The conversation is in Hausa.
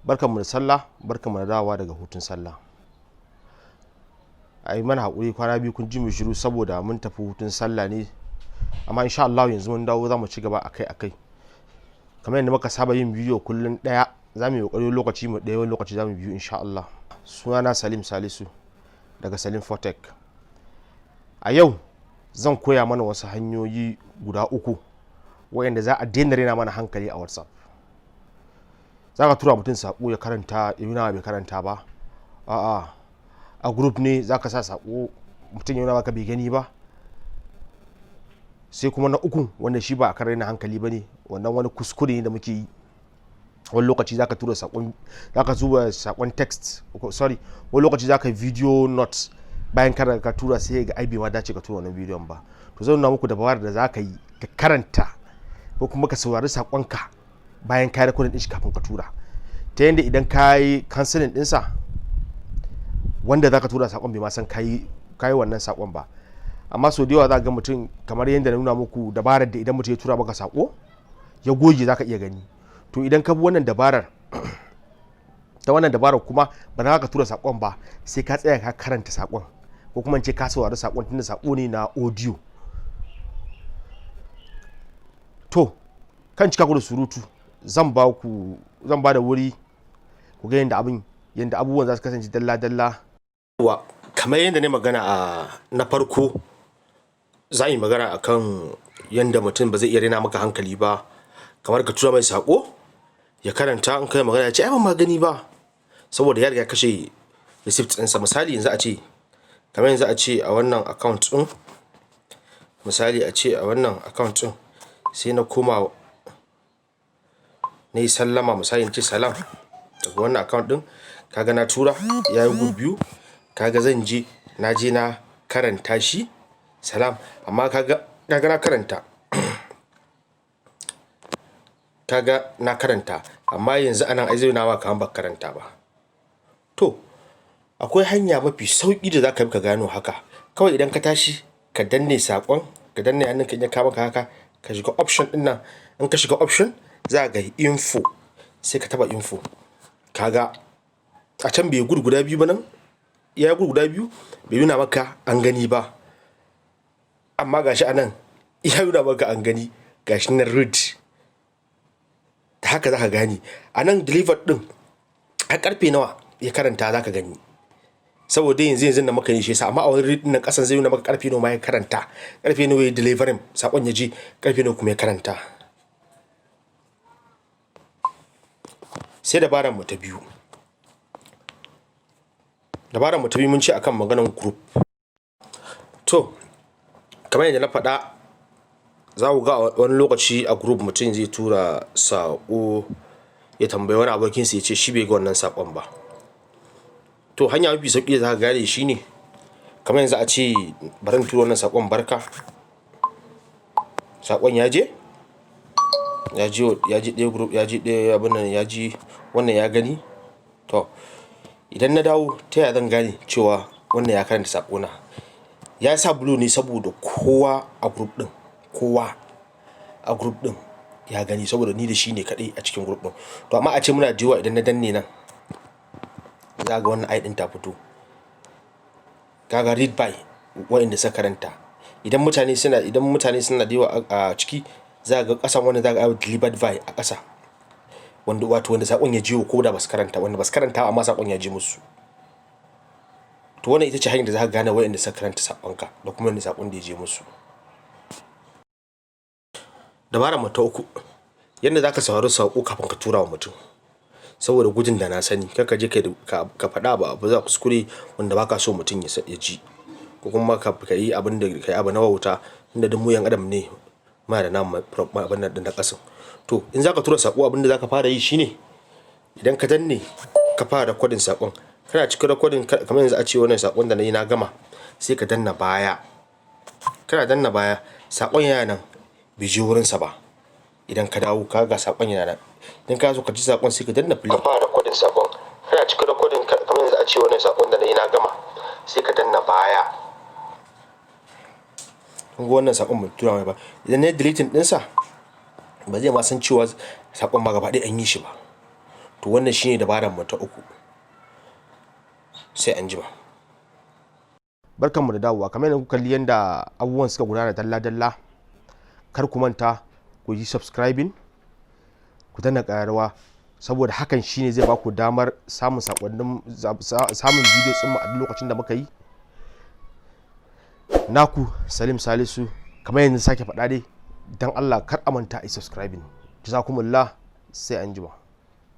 Barkanmu da sallah, barkanmu da dawowa daga hutun sallah. A yi mana haƙuri, kwana 2 kun ji mu shiru saboda mun tafi hutun sallah ne, amma insha Allah yanzu mun dawo, za mu ci gaba akai akai kamar yadda muka saba yin bidiyo kullum ɗaya. Za mu yi ƙoƙari lokaci mu ɗaya, wani lokaci za mu biyu insha Allah. Sunana Salim Salisu daga Salim Fortech. A yau zan koya mana wasu hanyoyi guda uku waɗanda za a daina rena mana hankali a WhatsApp. Za ka tura mutum saƙo, ya karanta, ya nuna bai karanta ba. A'a, a group ne za ka sa saƙo, mutum ya nuna maka bai gani ba. Sai kuma na uku, wanda shi ba a kan raina hankali ba ne, wannan wani kuskure ne da muke yi. Wani lokaci za ka tura saƙon, za ka zuba saƙon text, sorry, wani lokaci za ka video notes, bayan ka ka tura sai ga ai bai ma dace ka tura wannan bidiyon ba. To, zan nuna muku dabarar da za ka yi ka karanta ko kuma ka saurari saƙonka bayan ka yi recording din shi kafin ka tura, ta yadda idan ka yi canceling ɗinsa, wanda za ka tura saƙon bai ma san ka yi wannan saƙon ba. Amma sau da yawa za ga mutum, kamar yadda na nuna muku dabarar da idan mutum ya tura maka saƙo ya goge, za ka iya gani. To, idan ka bi wannan dabarar, ta wannan dabarar kuma ba za ka tura saƙon ba sai ka tsaya ka karanta saƙon, ko kuma in ce ka saurari saƙon, tunda saƙo ne na audio. To, kan cika ku da surutu, zan ba da wuri ku ga yadda abin, yadda abubuwan za su kasance dalla dalla. Wa kamar yadda ne magana a na farko, za yi magana akan yadda mutum ba zai iya rena maka hankali ba, kamar ka tura mai sako ya karanta, in kai magana ya ce ai ban ma gani ba, saboda ya riga kashe receipt ɗinsa. Misali yanzu a ce, kamar yanzu a ce a wannan account ɗin, misali a ce a wannan account ɗin, sai na koma na yi sallama, misali in ce salam daga wannan account ɗin. Kaga na tura, ya yi good biyu. Kaga zan je, na je na karanta shi, salam, amma kaga na karanta, kaga na karanta, amma yanzu anan ai zai nuna maka kamar baka karanta ba. To, akwai hanya mafi sauƙi da zaka bi ka gano haka. Kawai idan ka tashi ka danne saƙon, ka danne hannunka, in ya kawo maka haka, ka shiga option ɗin nan. In ka shiga option, za ka ga info, sai ka taɓa info. Kaga a can bai good guda biyu ba, nan ya yi good guda biyu, bai nuna maka an gani ba, amma gashi anan ya nuna maka an gani, gashi nan read. Ta haka za ka gane. A nan delivered ɗin, a karfe nawa ya karanta za ka gani, saboda yanzu yanzu da muka yi shi yasa. Amma a wani read ɗin nan ƙasan zai nuna maka karfe nawa ma ya karanta, karfe nawa ya delivering saƙon ya je, karfe nawa kuma ya karanta. Sai dabarar mu ta biyu. Dabarar mu ta biyu, mun ce akan maganan group. To, kamar yadda na faɗa, za ku ga wani lokaci a group mutum zai tura saƙo, ya tambayi wani abokinsa, ya ce shi bai ga wannan saƙon ba. To, hanya mafi sauƙi da za ka gane shi ne, kamar yanzu a ce bari in tura wannan saƙon barka. Saƙon ya je, ya je, ya je ɗaya group, ya je ɗaya abun nan, ya je wannan, ya gani. To, idan na dawo, ta yaya zan gane cewa wannan ya karanta saƙona? Ya sa blue ne saboda kowa a group ɗin, kowa a group ɗin ya gani, saboda ni da shi ne kaɗai a cikin group ɗin. To, amma a ce muna da yawa, idan na danne nan, za ga wannan i ɗin ta fito. Kaga read by waɗanda suka karanta. Idan mutane suna da yawa a ciki, za ga ƙasan wannan, za ga delivered by a ƙasa. Wanda, wato wanda saƙon ya je ko da ba su karanta, wanda ba su karanta amma saƙon ya je musu. To, wannan ita ce hanyar da za ka gane waɗanda suka karanta saƙonka da kuma wanda saƙon da ya je musu. Dabarar mu ta uku, yadda za ka saurari saƙo kafin ka tura wa mutum. Saboda gudun da na sani, kar ka je ka faɗa abu abu za kuskure wanda ba ka so mutum ya ji. Ko kuma ka yi abin da ka yi abu na wauta, inda duk mu 'yan adam ne, muna da namu abin nan ɗin na ƙasan. To, in za ka tura saƙo, abin da za ka fara yi shine idan ka danne ka fara recording saƙon. Kana cikin recording, kamar yanzu a ce wannan saƙon da na yi na gama, sai ka danna baya. Kana danna baya, saƙon yana nan bai je wurinsa ba. Idan ka dawo, ka ga saƙon yana nan. Idan ka so ka ji saƙon, sai ka danna play. Ka fara recording saƙon. Kana cikin recording, kamar yanzu a ce wannan saƙon da na yi na gama, sai ka danna baya. Kun ga wannan saƙon ban tura mai ba. Idan na yi deleting ɗinsa, ba zai ma san cewa saƙon ma gaba ɗaya an yi shi ba. To, wannan shine dabarar mu ta uku. Sai an jima. Barkanmu da dawowa. Kamar yadda kuka kalli yadda abubuwan suka gudana dalla dalla, kar ku manta ku yi subscribing, ku danna ƙararrawa, saboda hakan shine zai baku damar samun sakonnin, samun bidiyo mu a duk lokacin da muka yi. Naku Salim Salisu. Kamar yanzu sake faɗa dai, dan Allah kar a manta a yi subscribing. Jazakumullah, sai an jima.